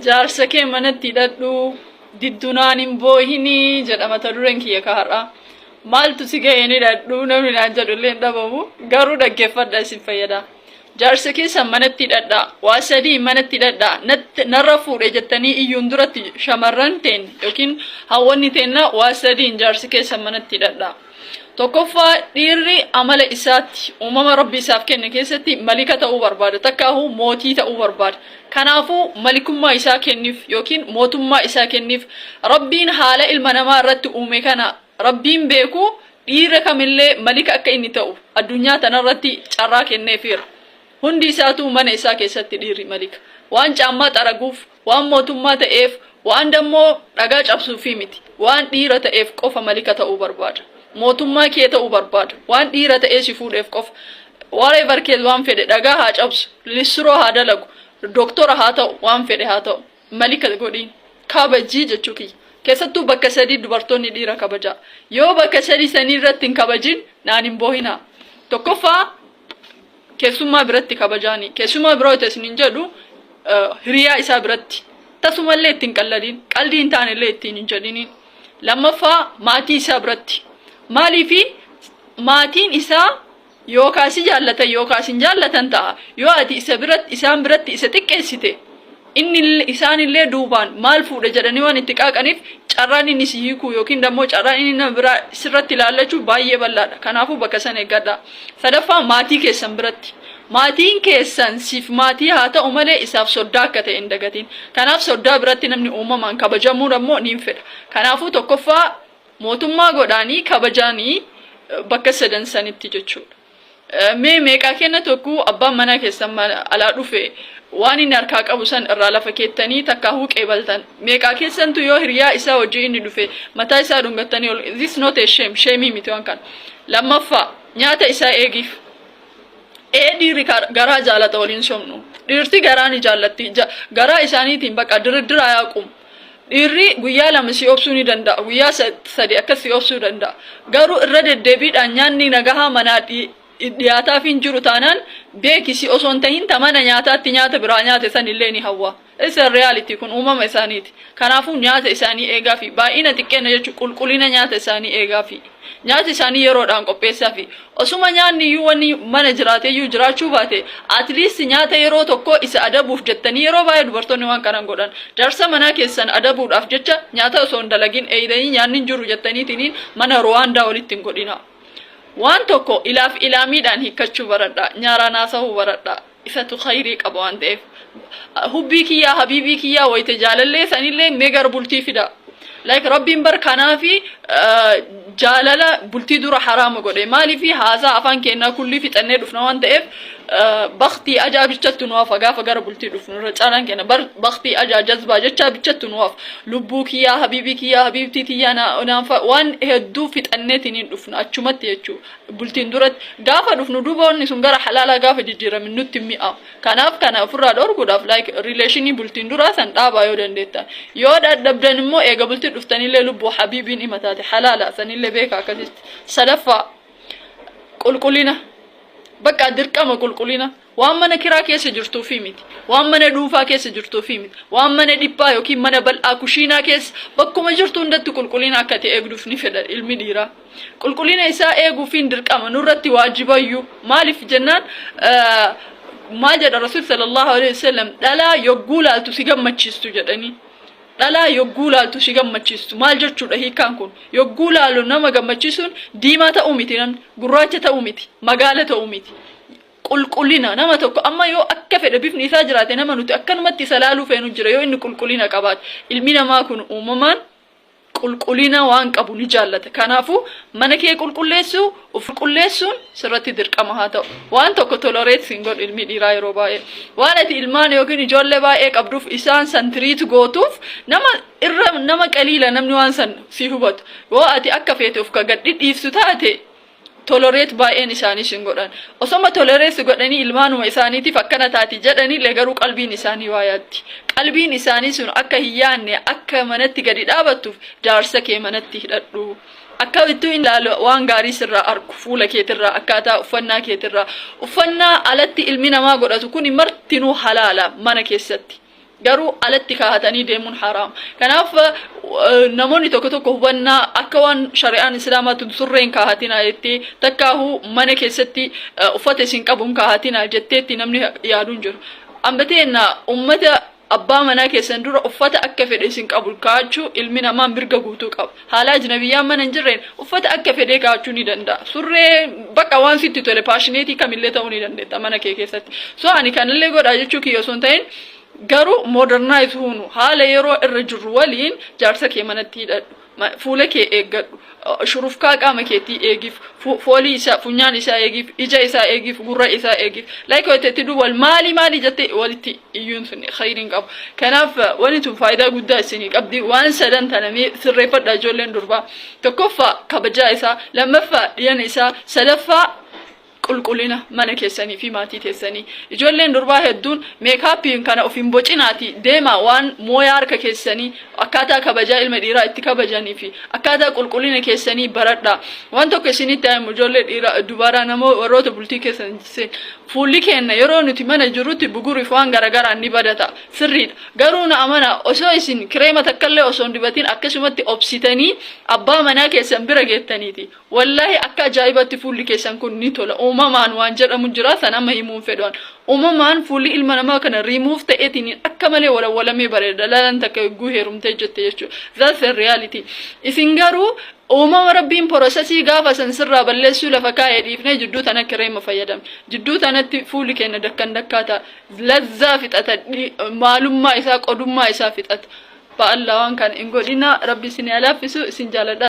Jaarsa kee manatti hidhadhu, diddunaan hin boohinii jedha mata dureen kiyya ka har'aa. Maaltu si ga'e hin hidhadhu namni naan jedhu illee hin dhabamu, garuu dhaggeeffadha, isin fayyada. Jaarsa keessan manatti hidhadhaa. Waa sadii manatti hidhadhaa. Narra fuudhe jettanii iyyuun duratti shamarran teen yookiin hawwanni teenna waa sadiin jaarsa keessan manatti hidhadhaa. Tokkoffaa, dhiirri amala isaatti uumama Rabbi isaaf kenne keessatti malika ta'uu barbaada. Takkaahuu mootii ta'uu barbaada. Kanaafuu malikummaa isaa kenniif yookiin mootummaa isaa kenniif. Rabbiin haala ilma namaa irratti uume kana Rabbiin beeku dhiira kamillee malika akka inni ta'u addunyaa tanarratti carraa kenneefiira. Hundi isaatuu mana isaa keessatti dhiirri malika. Waan caammaa xaraguuf, waan mootummaa ta'eef, waan dammoo dhagaa cabsuufii miti. Waan dhiira ta'eef qofa malika ta'uu barbaada. Mootummaa kee ta'uu barbaada. Waan dhiira ta'ee si fuudheef qofa. Whatever case, waan fedhe dhagaa haa cabsu, lissuroo haa dalagu, doktora haa ta'u, waan fedhe haa ta'u. Malika godhiin. Kabajii jechuu kiyya. Keessattuu bakka sadii dubartoonni dhiira kabajaa. Yoo bakka sadii sanii irratti hin kabajin, naan hin boohinaa. Tokkoffaa, keessummaa biratti kabajaani. Keessummaa biroo ta'e isin hin jedhu, hiriyaa isaa biratti. Tasumallee ittiin qalladin. Qaldii hin taanellee ittiin hin jedhiniin. Lammaffaa, maatii isaa biratti. Maaliifi maatiin isaa yookaan si jaallatan yookaan si hin jaallatan ta'a. Yoo ati isa biratti, isaan biratti isa xiqqeessite, inni isaanillee duubaan maal fuudhe jedhanii waan itti qaaqaniif, carraan inni si hiikuu yookiin dammoo carraan inni nama biraa sirratti ilaallachuu baay'ee bal'aadha. Kanaafuu bakka sana eeggadhaa. Sadaffaa, maatii keessan biratti. Maatiin keessan siif maatii haa ta'u malee, isaaf soddaa akka ta'e hin dagatiin. Kanaaf soddaa biratti namni uumamaan kabajamuu ammoo ni fedha. Kanaafuu tokkoffaa mootummaa godhaanii kabajaanii bakka sadan sanitti jechuudha. Mee meeqaa kenna tokko abbaan manaa keessan alaa dhufe waan inni harkaa qabu san irraa lafa keettanii takkaahuu qeebaltan? Meeqaa keessantu yoo hiriyaa isaa wajjin inni dhufe mataa isaa dhungattanii ol? This not a shame, shame miti waan kana. Lammaffaa, nyaata isaa eegiif. Ee, dhiirri garaa jaalata, waliin somnu. Dhiirti garaa ni jaallatti. Garaa isaaniitiin bakka diriddira yaaqum. Dhiirri guyyaa 2 si obsuu ni danda'a. Guyyaa 3 akkas si obsuu danda'a. Garuu irra deddeebiidhaan nyaanni nagahaa manaa dhiyaataaf hin jiru taanaan, beekisi, osoo hin tahin ta mana nyaataatti nyaata biraa nyaate san illee ni hawwa. It's a reality, kun uumama isaaniiti. Kanaafuu nyaata isaanii eegaa fi baay'ina xiqqeena jechuun qulqullina nyaata isaanii eegaa fi nyaata isaanii yeroodhaan qopheessaa fi osuma nyaanni iyyuu wanni mana jiraate iyyuu jiraachuu baate, at least nyaata yeroo tokko isa adabuuf jettanii, yeroo baay'ee dubartoonni waan kanan godhan, jaarsa manaa keessan adabuudhaaf jecha nyaata osoo hin dalagin eeydanii nyaanni hin jiru jettaniitiniin mana Ruwaandaa walitti hin godhina. Waan tokko ilaaf ilaamiidhaan hiikkachuu baradha. Nyaaraan haasa'uu baradha. Isatu khayrii qaba waan ta'eef. Hubbii kiyyaa, habiibii kiyyaa, wayite jaalallee sanillee mee gara bultii fida. Like Rabbiin bar kanaafi jaalala bultii dura haraama godhe. Maaliifi haasaa afaan keenyaa kullii fixannee dhufna waan ta'eef, baktii ajaa bichattu nu hafa gaafa gara bultii dhufnu. Irra caalaan keenya bar baktii ajaa jazbaa jechaa bichattu nu hafa. Lubbuu kiyyaa, habiibii kiyyaa, habiibtii tiyyaa naanfa waan hedduu fixanneetiin hin dhufnu achumatti jechuu. Bultiin duratti gaafa dhufnu duuba wanni sun gara halaalaa gaafa jijjiirame nutti mi'aawu. Kanaaf kana ofirraa dhorkuudhaaf, like, relation bultiin duraa san dhaabaa yoo dandeettan. Yoo dadhabdan immoo eega bultii dhuftanillee lubbuu habiibiin hima taate halaala sanillee beeka akkasitti. Sadaffaa, qulqullina. Bakka dirqama qulqullina. Waan mana kiraa keessa jirtuufi miti. Waan mana dhuunfaa keessa jirtuufi miti. Waan mana dhiphaa yookiin mana bal'aa kushiinaa keessa bakkuma jirtu hundatti qulqullina akka ta'e eegduuf ni fedha ilmi dhiiraa. Qulqullina isaa eeguufiin dirqama nurratti waajibayyuu. Maaliif jennaan, maal jedha Rasuul sallallahu alaihi wasallam? Dhalaa yogguu laaltu si gammachiistu jedhanii. Dhalaa yogguu laaltu si gammachiistu maal jechuudha hiikkaan kun? Yogguu laalu nama gammachiisuun diimaa ta'uu miti, namni gurraacha ta'uu miti, magaala ta'uu miti. Qulqullina nama tokko, amma yoo akka fedhe bifni isaa jiraate, nama nuti akkanumatti isa laaluu feenu jira yoo inni qulqullina qabaate. Ilmi namaa kun uumamaan qulqullina waan qabu ni jaallata. Kanaafuu mana kee qulqulleessuu, of qulqulleessuun sirratti dirqama haa ta'u. Waan tokko tolerate hin godhu ilmi dhiiraa yeroo baay'ee. Waan ati ilmaan yookiin ijoollee baay'ee qabduuf isaan san treat gootuuf, nama irra nama qaliila namni waan san si hubatu. Yoo ati akka feete of ka gad dhidhiiftu taate, tolerate baay'een isaanii sin godhan. Osoma tolerate godhanii ilmaanuma isaaniitiif akkana taati jedhanillee, garuu qalbiin isaanii waa yaaddi. Qalbiin isaanii sun akka hin yaanne, akka manatti gadi dhaabattuuf jaarsa kee manatti hidhadhu. Akka ittuu hin ilaalu waan gaarii sirraa argu, fuula keetirraa, akkaataa uffannaa keetirraa. Uffannaa alatti ilmi namaa godhatu kun martinuu halaala mana keessatti. Garuu alatti kaa'atanii deemuun haraama. Kanaaf namoonni tokko tokko hubannaa akka waan shari'aan Islaamaa tun surreen kaahatinaa jettee, takkaahuu mana keessatti uffata isin qabuun kaahatinaa jetteetti namni yaaduun jiru. Ambateen ummata abbaa manaa keessan dura uffata akka fedhe isin qabu kaa'achuu ilmi namaa mirga guutuu qaba. Haala ajnabiyyaan mana hin jirreen uffata akka fedhee kaa'achuu ni danda'a. Surree bakka waan sitti tole, passionate kamillee ta'uu ni dandeetta mana kee keessatti. So ani kanallee godhaa jechuu kiyya osoo hin ta'in, garuu modernize huunu haala yeroo irra jirru waliin jaarsa kee manatti hidhadhu. Fuula kee eeggadhu. Shurufkaa qaama keetii eegiif, foolii isaa, funyaan isaa eegiif, ija isaa eegiif, gurra isaa eegiif. Like wayita wal maali maali jettee walitti iyyuun sun khayriin qabu. Kanaaf wanni tun faayidaa guddaa isinii qabdi. Waan sadan tana mee sirreeffadha, ijoolleen durbaa. Tokkoffaa kabajaa isaa, lammaffaa dhiyana isaa, sadaffaa qulqullina mana keessanii fi maatii keessanii. Ijoolleen durbaa hedduun makeupiin kana of hin bocinaati deema. Waan mooyaa harka keessanii, akkaataa kabajaa ilma dhiiraa itti kabajanii fi akkaataa qulqullina keessanii baradha. Waan tokko isinitti himu, ijoollee dhiiraa, dubaraa, nama warroota bultii keessan seen, fuulli keenya yeroo nuti mana jirrutti buguriif waan garagaraan ni badata. Sirriidha. Garuu na amana, osoo isin kireema takkallee osoo hin dibatin akkasumatti obsitanii abbaa manaa keessan bira geettaniiti, wallaahi akka ajaa'ibatti fuulli keessan kun ni tola. Uumamaan waan jedhamu jira, san amma himuun fedhan. Uumamaan fuulli ilma namaa kana rimuuf ta'eetiin akka malee walawwalamee bareeda lalan takka egguu heerumtee jette jechuudha. That's a reality. Isin garuu uumama Rabbiin processii gaafa san sirraa balleessuu lafa kaa'ee dhiifnee jidduu tana kireema fayyadamna. Jidduu tanatti fuulli keenya dakkan dakkaa ta'a. Lazzaa fixata, maalummaa isaa, qodummaa isaa fixata. Ba'allaa waan kana hin godhina. Rabbi isin haa laaffisu, isin jaaladha.